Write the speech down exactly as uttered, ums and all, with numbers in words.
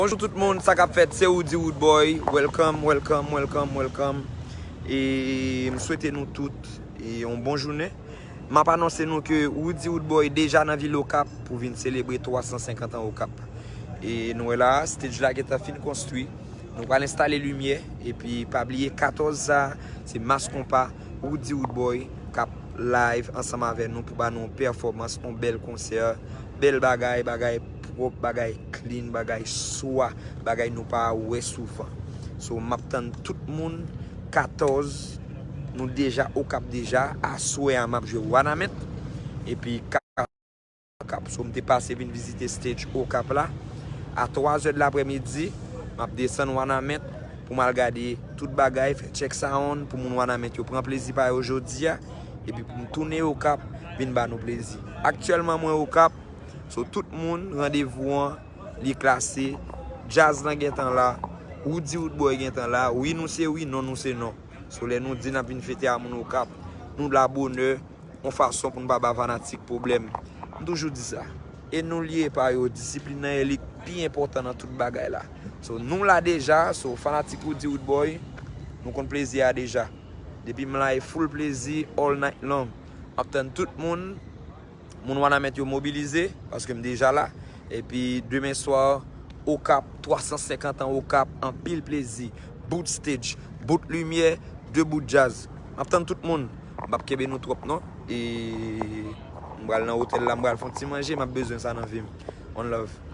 Bonjou tout moun, sa k ap fèt? Se Roody Roodboy. Welcome, welcome, welcome, welcome. E m swete nou tout e yon bon jounen. M ap anonse nou ke Roody Roodboy deja nan vil Okap pou vin selebre twa san senkant an Okap. E nou wè la, stage la gentan fin konstwi. Nou pral enstale limyè, epi pa bliye katòz sa, se Mass Konpa, Roody Roodboy k ap live ansanm avè nou pou ba nou yon pèfòmans, yon bèl konsè, bèl bagay, bagay pwòp, bagay clean, bagay swa, bagay nou pa wè souvan. So, m ap tann tout moun, katòz, nou deja Okap deja, aswè a m ap jwe Wanament, epi Okap. So, m te pase vin vizite stage Okap la. A twa zè de laprèmidi, m ap desann Wanament pou m al gade tout bagay, fè check sound, pou moun Wanament yo pran plezi pa yo jodi a, epi pou m tounen Okap, vin ba nou plezi. Aktyèlman, mwen Okap, so tout moun, randevou an, li klase, djaz lan gentan la, Roody Roodboy gentan la, wi nou se wi, non nou se non. So lè nou di n ap vin fete a moun Okap, nou la bonè, yon fason pou n pa ba fanatik pwoblèm. M toujou di sa. E nou lye pa yo, disiplin nan elit pi enpòtan nan tout bagay la. So, nou la deja, so, fanatik Roody Roodboy, nou konn plezi a deja. Depi m la, e full plezi all night long. M ap tann tout moun, moun Wanament yo mobilize, paske m deja la. Epi demen swa, Okap, twa san senkant an Okap, anpil plezi. Bout stage, bout limyè, de bout djaz. M ap tann tout moun. M p ap kenbe nou twòp non. E m pral nan otèl la, m pral fè yon ti manje, m ap bezwen sa nan vi m. One love.